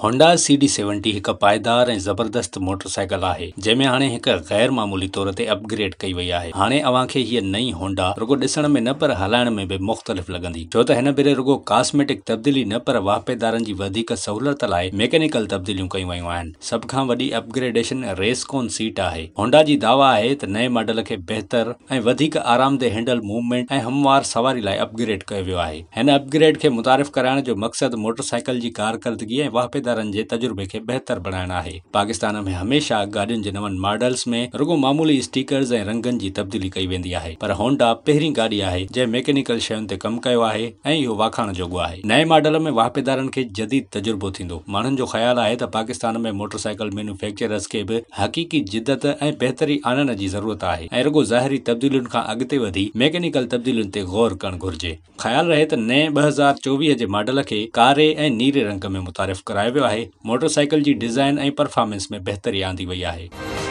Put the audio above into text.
Honda C D seventy هڪ پائيدار ۽ زبردست موٽر سائيڪل آهي، جنهن ۾ هاڻي هڪ غير معمولي طور تي اپ گريڊ ڪئي وئي آهي. هاڻي اوهان کي هيء نئين هونڊا رڳو ڏسڻ ۾ نه پر هلائڻ ۾ به مختلف لڳندي، ڇو ته هن ڀيري رڳو ڪاسميٽڪ تبديلي نه پر واهپيدارن جي وڌيڪ سهولت لاء ميڪينيڪل تبديليون ڪيون ويون آهن. سڀ کان وڏي اپ گريڊيشن ريس ڪون سيٽ آهي. هونڊا جي دعويٰ آهي ته نئين ماڊل کي بهتر ۽ وڌيڪ آرامده هينڊل موومينٽ ۽ هموار سواري لاء اپ گريڊ ڪيو ويو آهي. هن اپ گريڊ کي متعارف ڪرائڻ جو مقصد موٽر سائيڪل جي ڪارڪردگي ۽ واهپيدارن جي تجربي کي بهتر بڻائڻ آهي. پاڪستان ۾ هميشه گاڏين جي نون ماڊلز ۾ رڳو معمولي اسٽيڪرز ۽ رنگن جي تبديلي ڪئي ويندي آهي پر هونڊا پهرين گاڏي آهي جنهن ميڪينيڪل شين تي ڪم ڪيو آهي ۽ اهو واکاڻ جوڳو آهي. نئين ماڊل ۾ واهپيدارن کي جديد تجربو ٿيندو. ماڻهن جو خيال آهي ته پاڪستان ۾ موٽر سائيڪل مينوفيڪچررز کي به حقيقي جدت ۽ بهتري آڻڻ جي ضرورت آهي ۽ رڳو ظاهري تبديلين کان اڳتي وڌي ميڪينيڪل تبديلين تي غور ڪرڻ گهرجي. خيال رهي ته نئين 2024 جي ماڊل کي ڪاري ۽ نيري رنگ ۾ متعارف ڪرايو ويو آهي، موٽر سائيڪل جي ڊيزائن ۽ پرفارمنس ۾ بهتري آندي وئي آهي.